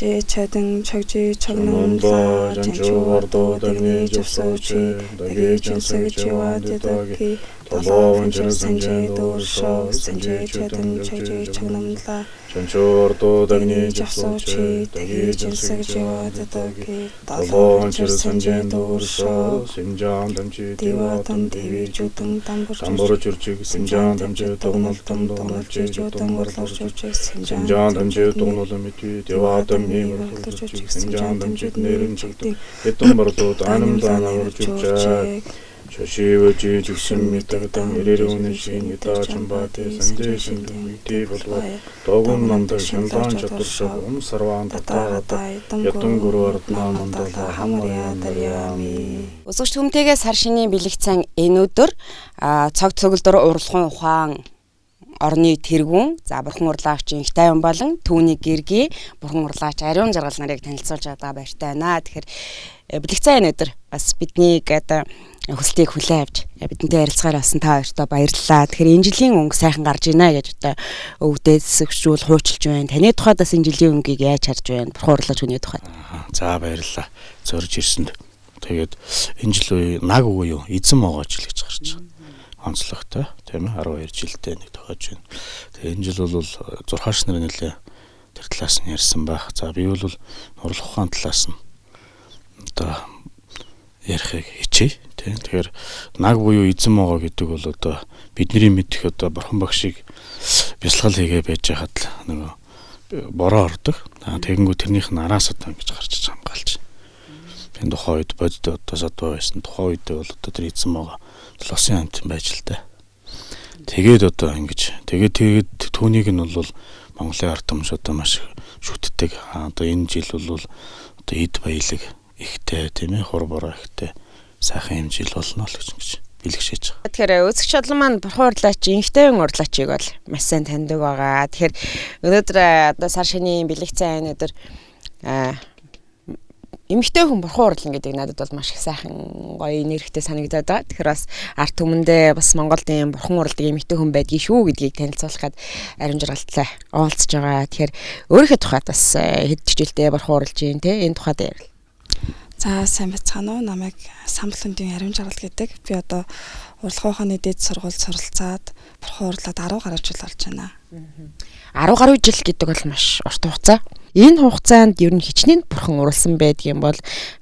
산지 체등 책지 전문다 책농라 전주 월도 덕니 접수치 덕이 전승지와 전승지와 대덕기 대덕기 달라원절 산지 도서 산지 체등 책지 책농라 전주 월도 덕니 덕니 접수치 접수치 덕이 덕이 전승지와 전승지와 대덕기 대덕기 달라원절 달라원절 산지 산지 도서 도서 심장 담지 디와던 디와던 디위 디위 주등 담보르 담보르 주직 주직 심장 심장 담지 담지 동놀 동놀 담 담 동놀지 동놀지 주동 주등 월도 월도 주직 주직 심장 심장 담지 담지 니 동놀 미뒤 디와던 디와던 미 미월도 월도 주직 주직 심장 심장 담지 담지 내림 내림 즉등 즉등 해동벌도 다님 다님 다나월 다나월 주작 주직 조시워지 즉심 즉심 미타당 미타당 이리로는 이리로는 신이다 신이다 전바대 전바대 산제 산제 신등 신등 위티 불과 위티 불과에 도군 도군 남들 남들 신단 신단 저tur석 저tur석 옴사르완 татаагата татаагата ятун ятун гуру гуру артна артна мандала мандала хамарья хамарья нарьями дарьями Үзэгч хүмтэйгээ сар шинийн бэлэг цан энэ өдөр цог цөгөлдөр уралхан ухаан орны тэргүүн за бурхан урлагч Инх Тайван болон түүний гэргий бурхан урлагч Ариун Жаргал нарыг танилцуулж байгаа баяртай байна. Тэгэхээр бэлэг цан энэ өдөр бас биднийг одоо хүслийг хүлээн авч бидэнтэй ярилцгаар болсон та хоёртоо баярлалаа. Тэгэхээр энэ жилийн өнгө сайхан гарч ийна гэж одоо өвдөөс өгчүүл хуучилж байна. Таны тухайд бас энэ жилийн өнгийг яаж харж байна? Бурхан урлагч хүний тухайд. За баярлалаа. Зорж ирсэнд. Тэгээд энэ жил үе наг үгүй юу? Эзэн могоо жил гэж гарч байгаа. Онцлогтой, тийм ээ, 12 жилдээ нэг тохиож байна. Тэгээд энэ жил бол зурхаач нар нэлээ тэр талаас нь ярьсан байх. За би бол урлах ухаан талаас нь одоо ярихыг хичээе, тийм. Тэгэхээр наг буюу эзэн могоо гэдэг бол одоо бидний мэдэх одоо бурхан багшийг бясалгал хийгээ байж хахад л нөгөө бороо ордог. Тэгэнгүүт тэрнийх нь араас одоо ингэж гарч иж хамгаалж. Энэ тухайн үед бодит одоо садва байсан. Тухайн үед бол одоо тэр эзэн могоо лосын амт байж л та. Тэгээд одоо ингэж тэгээд түүнийг нь бол Монголын ард түмш одоо маш их шүтдэг. Одоо энэ жил бол одоо эд баялаг ихтэй, тийм ээ, хур бороо ихтэй сайхан юм жил болно л гэж ингэж бэлгшээж байгаа. Тэгэхээр үзэгч олон маань бурхан урлаач, Инх Тайван урлаачийг бол маш сайн таньдаг байгаа. Тэгэхээр өнөөдөр одоо сар шинийн бэлэг цай энэ өдөр эмэгтэй хүн бурхан урлана гэдэг надад бол маш их сайхан гоё нэрхтээ санагдаад байгаа. Тэгэхээр бас ард түмэндээ бас Монголд ийм бурхан урладаг эмэгтэй хүн байдгийг шүү гэдгийг танилцуулах гээд Ариун Жаргалтай уулзж байгаа. Тэгэхээр өөрийнхөө тухайд бас хэд хичээлдээ бурхан урлаж юм те энэ тухайд ярил. За сайн байцгаана уу? Намайг Самблундын Ариун Жаргал гэдэг. Би одоо урлах ухааны дэд сургуульд суралцаад бурхан урлаад 10 гаруй жил болж байна. 10 гаруй жил гэдэг бол маш урт хугацаа. Энэ хугацаанд ер нь хичнээн бурхан урлсан байдгийн бол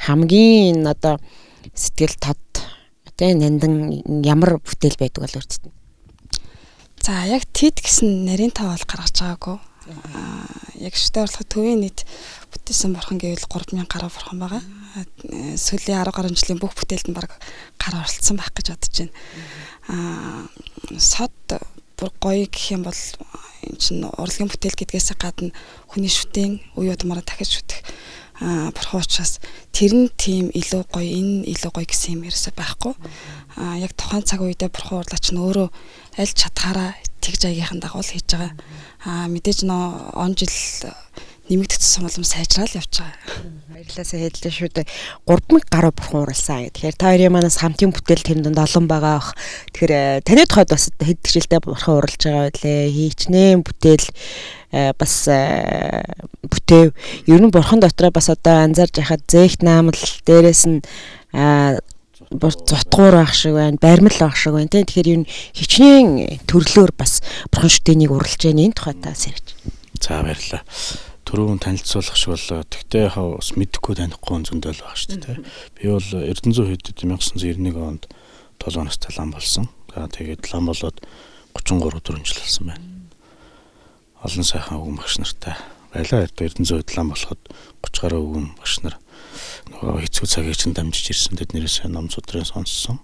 хамгийн одоо сэтгэл тод тэ нандин ямар бүтээл байдаг бол өөртөө. За яг тэд гэсэн нарийн тав бол гаргаж байгаагүй. Яг шүтээ урлахад төвийн нийт бүтээсэн бурхан гэвэл 3000 гаруй бурхан байгаа. Сүүлийн 10 гаруй жилийн бүх бүтээлд нь бараг гар оролцсон байх гэж бодож байна. Сод бүр гоё гэх юм бол энэ чинь урлагийн бүтээл гэдгээс гадна хүний шүтэн үе удмаараа дахиж шүтэх бурхан учраас тэр нь тийм илүү гоё, энэ илүү гоё гэсэн юм ерөөсөө байхгүй. Яг тухайн цаг үедээ бурхан урлаач нь өөрөө аль чадхаараа тэгж аягийнхан дагуул хийж байгаа. Мэдээж нөө он жил нэмэгдэх тусам улам сайжраал явж байгаа. Баярлалаа сайн хэллээ шүү дээ. 3000 гаруй бурхан урлсан. Тэгэхээр та хоёрын манаас хамтын бүтээл тэр дунд олон байгаа бах. Тэгэхээр таны тухайд бас хэд хичээлдээ бурхан урлаж байгаа байлээ. Хичнээн бүтээл бас бүтээв. Ер нь бурхан дотроо бас одоо анзаарч яхад зээх наамал дээрээс нь зутгуур байх шиг байна, баримл байх шиг байна. Тэгэхээр ер нь хичнээн төрлөөр бас бурхан шүтээнийг урлаж байна. Энэ тухай та яриач. За баярлалаа. Түрүүн танилцуулах шиг боллоо. Тэгтээ яг бас мэдэхгүй танихгүй хүн зөндөл байх шүү дээ. Би бол Эрдэнэзүү хэдэд 1991 онд 7 настай лам болсон. За тэгээд лам болоод 33 4 жил болсон байна. Олон сайхан өвгөн багш нартай байлаа. Эрдэнэзүү хэд лам болоход 30 гаруй өвгөн багш нар нөгөө хэцүү цагийг чинь дамжиж ирсэн. Тэднэрээс ном судрын сонссон.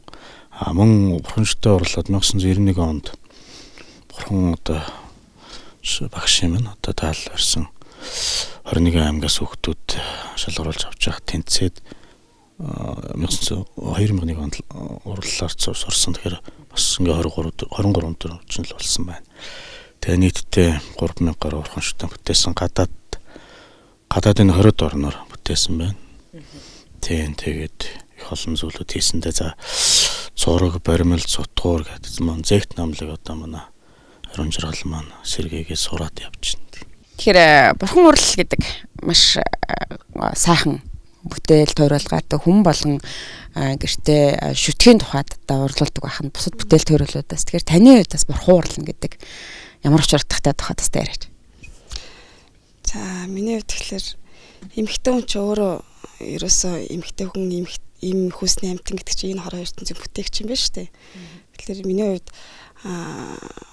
Мөн бурхан шүтээ урлаад 1991 онд бурхан одоо багш юм нь одоо таал барьсан 21 аймгаас хүүхдүүд шалгаруулж авч явах тэнцээд 2001 онд урлалаар сурсан. Тэгэхээр бас ингээ 23 өдөр жил болсон байна. Тэгээ нийтдээ 3000 гаруй бурхан шүтэн бүтээсэн. Гадаадын 20 орноор бүтээсэн байна. Тийм, тэгээд их олон зүйлүүд хийсэндээ за зураг, баримл, зутгуур гэдэг маань зэгт намлыг одоо манай Ариун Жаргал маань сэргээгээ сураад явж байна. Тэгэхээр бурхан урлал гэдэг маш сайхан бүтээл тойруулгаад хүн болгон гэртээ шүтгийн тухайд одоо урлуулдаг байх нь бусад бүтээл тойруулуудаас. Тэгэхээр таны хувьд бас бурхан уурлана гэдэг ямар учир утгатай тухайд бас яриач. За миний хувьд тэгэхээр эмэгтэй хүн ч өөрөө ерөөсөө эмэгтэй хүн эм хүүсний амьтан гэдэг чинь энэ хорон ертөнцийн бүтээгч юм байна шүү дээ. Тэгэхээр миний хувьд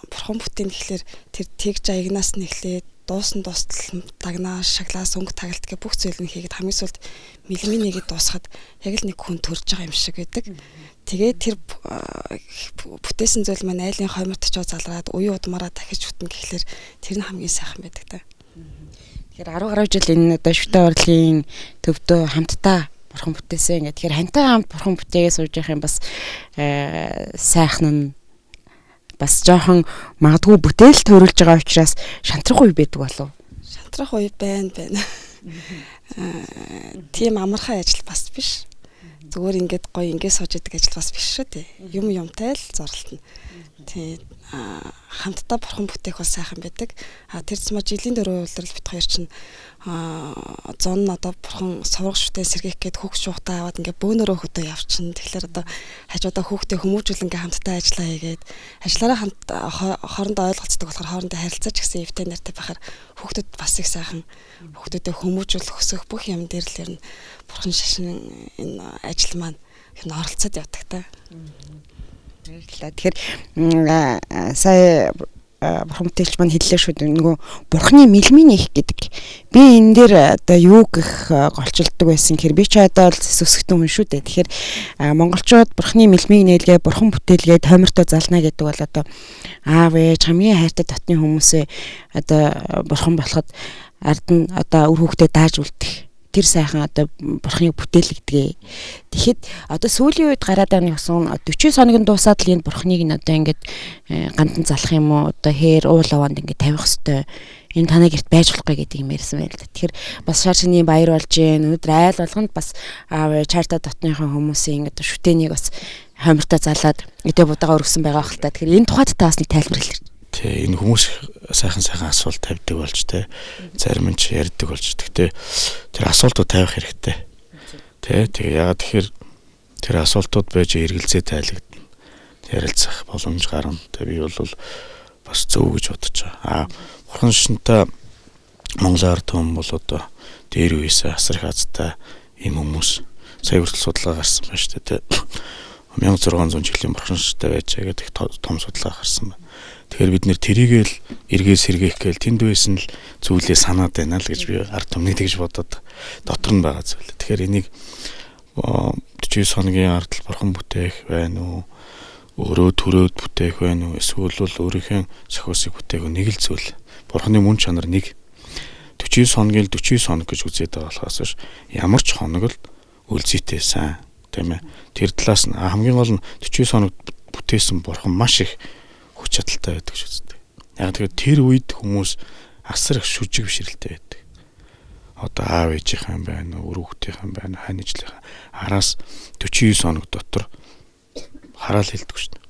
бурхан бүтээн гэхлээр тэр тэгж аягнаас нь эхлээд дуусан дуустал дагнаа шаглаас өнгө тагалт гэх бүх зүйл нь хийгээд хамгийн сүүлд мэлмийн нэгэд дуусахад яг л нэг хүн төрж байгаа юм шиг байдаг. Тэгээд тэр бүтээсэн зүйл маань айлын хойморт очоо залраад уян удмаараа дахиж бүтнэ гэхлээр тэр нь хамгийн сайхан байдаг та. Тэгэхээр 10 гаруй жил энэ одоо шүтэн урлын төвдөө хамтдаа бурхан бүтээсэн. Ингээд тэгэхээр хантай хамт бурхан бүтээгээ сууж явах юм бас сайхан нь бас жоохон магадгүй бүтээл төрүүлж байгаа учраас шантрах үе байдаг болов. Шантрах үе байна. Тийм амархан ажил бас биш. Зүгээр ингээд гоё ингээд сууж идэг ажил бас биш шүү дээ. Юм юмтай л зорилтно. Тий хамтдаа бурхан бүтээх бол сайхан байдаг. А тэр зам жилийн дөрөв улирал бит хоёр чинь зун одоо бурхан суврах шүтэн сэргээх гээд хүүхд шуухтаа аваад ингээ бөөнөрөө хөдөө явчихна. Тэгэхээр одоо хажуудаа хүүхдээ хүмүүжүүлэн ингээ хамтдаа ажиллаа хийгээд ажиллаараа хамт хоорондоо ойлголцдог болохоор хоорондоо харилцаж гэсэн эвтэй нартай байхаар хүүхдүүд бас их сайхан хүүхдүүдэд хүмүүжүүлэх өсгөх бүх юм дээр л ер нь бурхан шашин энэ ажил маань ер нь оролцоод явдаг та. Баярлалаа. Тэгэхээр сая бурхан бүтээлч маань хэллээ шүү дээ. Нөгөө бурхны мэлмийн их гэдэг. Би энэ дээр одоо юу гэх голчилдог байсан гэхээр би ч одоо л сүсгтэн хүн шүү дээ. Тэгэхээр монголчууд бурхны мэлмийг нээлгээ бурхан бүтээлгээ тоймортой зална гэдэг бол одоо аав ээж хамгийн хайртай дотны хүмүүсээ одоо бурхан болоход ард нь одоо үр хүүхдээ дааж үлдэх тэр сайхан одоо бурхныг бүтээлэгдэгэ. Тэгэхэд одоо сүүлийн үед гараад байгаа нэг сон 49 хоногийн дуусаад л энэ бурхныг нь одоо ингээд гандан залах юм уу одоо хээр уул аваанд ингээд тавих хэвээр энэ танай гэрт байж болохгүй гэдэг юм ярьсан байл та. Тэгэхээр бас шар шинийн баяр болж гин өнөөдөр айл болгонд бас аав чарта дотныхоо хүмүүсийн ингээд шүтээнийг бас хоймортой залаад өдөө будаага өргөсөн байгаа хэл та. Тэгэхээр энэ тухайд та бас нэг тайлбар хэлээрэй. Тэ энэ хүмүүс сайхан сайхан асуулт тавьдаг болж тэ зарим нь ч ярьдаг болж. Гэхдээ тэр асуултууд тавих хэрэгтэй. Тэ тэгээ ягаад тэгэхээр тэр асуултууд байж эргэлзээ тайлагдана. Ярилцах боломж гарна. Тэ би бол бас зөв гэж бодож байгаа. А бурхан шинтэй Монголын ард түмэн бол одоо дээр үеэс асар их азтай ийм хүмүүс сая хүртэл судалгаа гарсан байна шүү дээ. Тэ 1600 жилийн бурхан шинтэй байж байгаа гэдэг том судалгаа гарсан байна. Тэгэхээр бид нэр тэрийг л эргээ сэргээх гээл тэнд байсан л зүйлээ санаад байна л гэж би ард түмний тэгж бодоод дотор нь байгаа зүйл. Тэгэхээр энийг 49 хоногийн ард л бурхан бүтээх байна уу? Өөрөө төрөөд бүтээх байна уу? Эсвэл бол өөрийнхөө сохиосыг бүтээх нэг л зүйл. Бурханы мөн чанар нэг. 49 хоногийн л 49 хоног гэж үзээд байгаа болохоос ш ямар ч хоног л үлзийтэй сайн, тийм ээ. Тэр талаас нь хамгийн гол нь 49 хоног бүтээсэн бурхан маш их хүч чадалтай байдаг гэж үздэг. Яг тэгэхээр тэр үед хүмүүс асар их шүжиг бишрэлтэй байдаг. Одоо аав ээжийнхэн байна уу, үр хүүхдийнхэн байна, хань ижлийнхэн араас 49 хоног дотор хараал хэлдэг шүү дээ.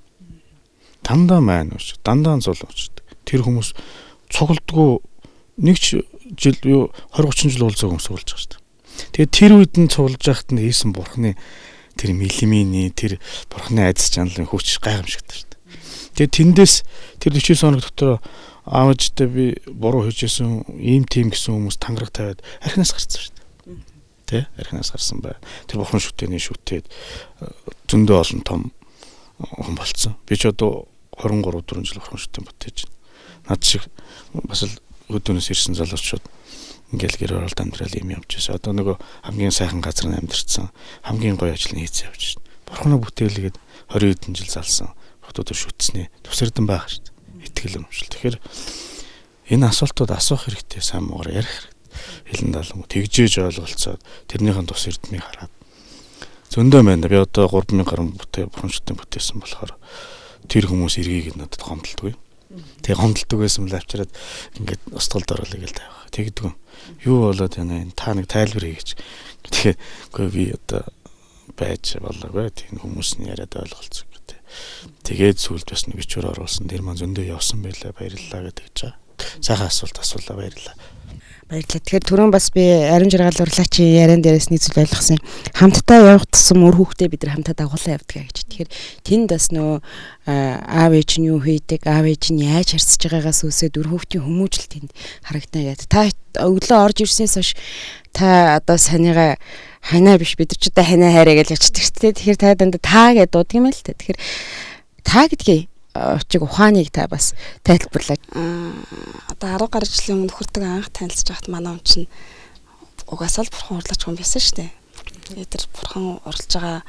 Дандаа маань шүү. Дандаа зул уучдаг. Тэр хүмүүс цуглдгүү нэг ч жил юу 20 30 жил уулзаагүй хүмүүс цуглаж байгаа шүү дээ. Тэгээд тэр үед нь цуглаж байхад нь хийсэн бурхны тэр мэлминий тэр бурхны айдас чаналын хүч гайхамшигтай шүү дээ. Тэгээд тэндээс тэр 49 хоног дотор аав ээжтэй би буруу хийжсэн ийм тийм гэсэн хүмүүс тангараг тавиад архинаас гарсан шүү дээ. Тэ архинаас гарсан бай. Тэр бурхан шүтээний шүтээд зөндөө олон том хүн болцсон. Би ч одоо 23 4 жил бурхан шүтэн бүтээж байна. Над шиг бас л хөдөөнөөс ирсэн залуучууд ингээл гэр оролт амьдрал юм явж байсан. Одоо нөгөө хамгийн сайхан газар нь амьдарсан, хамгийн гоё ажил нь хийцэн явж байна. Бурханы бүтээлгээд 20 хэдэн жил залсан. Хотод шүтсэний тусэрдэн байх шүү дээ. Итгэл өмшил. Тэгэхээр энэ асуултууд асуух хэрэгтэй, сайн муугаар ярих хэрэгтэй. Хэлэн далан тэгжээж ойлголцоод тэрнийхэн тус эрдмийг хараад зөндөө байна. Би одоо 3000 гаруй бүтээл бурхан шүтэн бүтээсэн болохоор тэр хүмүүс эргийг надад гомдолдгүй. Тэгээ гомдолдог байсан бол авчираад ингээд устгалд оруулъя гэж тавих. Тэгдэг юм. Юу болоод байна энэ та нэг тайлбар хийгээч. Тэгэхээр үгүй би одоо байж болоогүй. Тийм хүмүүс нь яриад ойлголцоо гэдэг. Тэгээд сүлд бас нэг бичвэр оруулсан. Тэр маань зөндөө явсан байлаа. Баярлалаа гэдэг гэж байгаа. Сайхан асуулт асуулаа, баярлалаа. Баярлалаа. Тэгэхээр түрүүн бас би ариун жаргал урлаачийн яриан дээрээс нэг зүйл ойлгосон юм. Хамтдаа явах тусам үр хүүхдээ бид нар хамтаа дагуулan явдаг гэж. Тэгэхээр тэнд бас нөө аав ээж нь юу хийдэг, аав ээж нь яаж харьцаж байгаагаас үүсээд үр хүүхдийн хүмүүжил тэнд харагдана гэдэг. Та өглөө орж ирснээс хойш та одоо санийгаа ханаа биш бид нар ч одоо ханаа хайраа гэж явчихдаг шүү дээ. Тэгэхээр та дандаа та гэдээ дуудаг юм л та. Тэгэхээр та гэдгийг очиг ухааныг та бас тайлбарлаа. Одоо 10 гаруй жилийн өмнө нөхөртөө анх танилцж байхад манай хүн чинь угаасаа л бурхан урлаач хүн байсан шүү дээ. Тэгээд тэр бурхан урлаж байгаа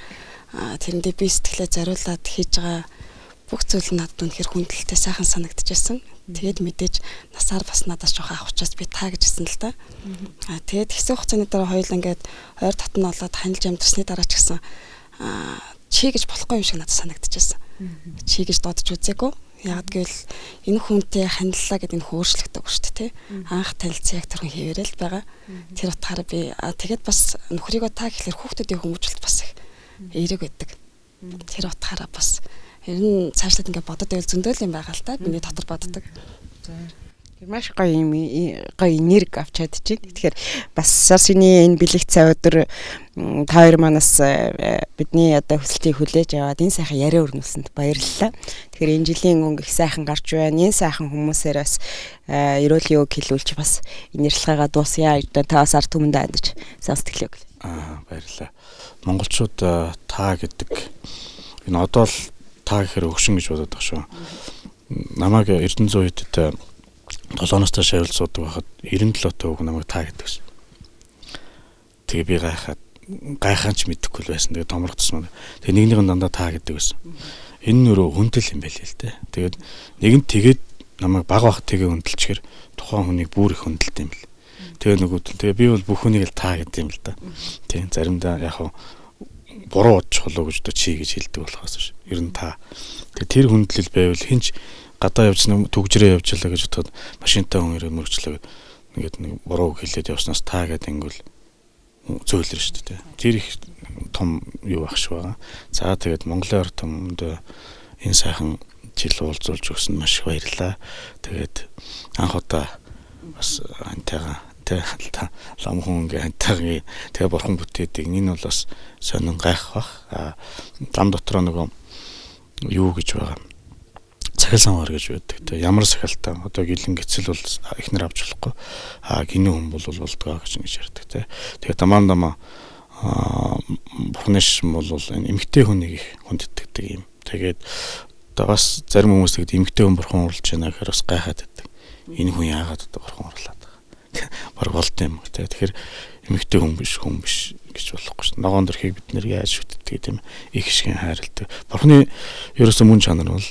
тэрэндээ би сэтгэлээ зориулаад хийж байгаа бүх зүйл нь надад үнэхээр хүндэлтэй сайхан санагдчихсэн. Тэгээд мэдээж насаар бас надаас жоохон авах учраас би та гэж хэлсэн л да. Тэгээд хэсэг хугацааны дараа хоёул ингээд ойр татна болоод танилж амьдарсны дараа ч гэсэн чи гэж болохгүй юм шиг надад санагдчихсэн. Чи гэж додож үзээгүй. Яг гэвэл энэ хүнтэй хандлаа гэдэг энэ хөөрчлөгдөг шүү дээ, тий. Анх танилцсан яг тэр хүн хэвээрэл байгаа. Тэр утгаараа би тэгээд бас нөхрийгөө та гэхлээр хүүхдүүдийн хүмүүжүүлэлт бас их эерэг байдаг. Тэр утгаараа бас ер нь цаашлаад ингээд бодод байвал зөндөөл юм байгаа л та. Миний дотор боддог. Маш гоё юм, гоё энерги авч чадчих. Тэгэхээр бас сар шиний энэ бэлэг цай өдөр та хоёр манаас бидний одоо хүсэлтийг хүлээж аваад энэ сайхан яриа өрнүүлсэнд баярлалаа. Тэгэхээр энэ жилийн өнгө их сайхан гарч байна. Энэ сайхан хүмүүсээр бас ерөөлийн үг хэлүүлж бас энэ ярилцлагаа дуусгая. Та бас ард түмэндээ хандаж сайн сэтгэлээ өглөө. Баярлалаа. Монголчууд та гэдэг энэ одоо л та гэхээр өгшин гэж бодоод байгаа шүү. Намайг Эрдэнэ зүйтэд 7 настай шавьлж суудаг байхад 97 тоо үг намайг та гэдэг шин. Тэгээ би гайхаад гайхаанч мэдэхгүй л байсан. Тэгээ томрох тусмаа. Тэгээ нэг нэгэн дандаа та гэдэг байсан. Энэ нь өөрөө хүндэл юм байл л дээ. Тэгээд нэг нь тэгээд намайг баг бах тэгээ хүндэлчихэр тухайн хүнийг бүр их хүндэлт юм л. Тэгээ нөгөөдөл тэгээ би бол бүх хүнийг л та гэдэг юм л да. Тийм заримдаа яг хав буруу бодчих болоо гэж одоо чи гэж хэлдэг болохоос биш. Ер нь та. Тэгээ тэр хүндлэл байвал хинч гадаа явж түгжрээ явжлаа гэж бодоход машинтай хүн ирээд мөргчлээ гэд ингээд нэг буруу үг хэлээд явснаас та гэдэг ингүүл зөөлрөн шүү дээ. Тэр их том юу ах шиг байгаа. За тэгээд Монголын ард түмэнд энэ сайхан жил уулзуулж өгсөн маш их баярлалаа. Тэгээд анх удаа бас хантайгаа тэ ламхан ингээ хантайгаа тэгээ бурхан бүтээдэг. Энэ бол бас сонин гайх бах. Зам дотроо нөгөө юу гэж байгаа. Сахил самгаар гэж байдаг. Тэ ямар сахилтай одоо гэлэн гэцэл бол эхнэр авч болохгүй. Гинэ хүн бол болдгоо гэж ингэж ярьдаг тэ. Тэгээ тамаан дамаа бурхны шин бол энэ эмгтэй хүнийг их хүндэтгдэг юм. Тэгээд одоо бас зарим хүмүүс тэгээд эмгтэй хүн бурхан урлаж байна гэхээр бас гайхаад байдаг. Энэ хүн яагаад одоо бурхан урлаад байгаа. Бараг болд юм тэ. Тэгэхээр эмгтэй хүн биш гэж болохгүй шүү. Ногоон дөрхийг бид нэр яаж шүтдэг тийм их шигэн хайрладаг. Бурхны ерөөсөө мөн чанар бол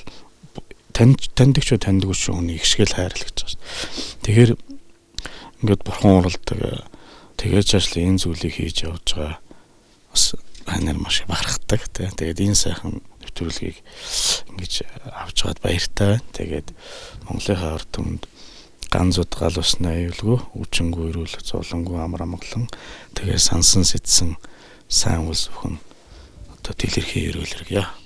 таньдаг ч таньдаггүй ч хүнийг ихшгээл хайрлах гэж байгаа шүү. Тэгэхээр ингээд бурхан уралдаг. Тэгээд чаашлаа энэ зүйлийг хийж явж байгаа бас ханаар маш бахархдаг тий. Тэгээд энэ сайхан нэвтрүүлгийг ингэж авч байгаад баяртай байна. Тэгээд Монголынхаа ард түмэнд ганц удаа гал усны аюулгүй, үчингүү эрүүл зовлонгүй амар амгалан тэгээ сансан сэтсэн сайн улс бүхэн одоо дэлгэрхий ерөөлөргөе.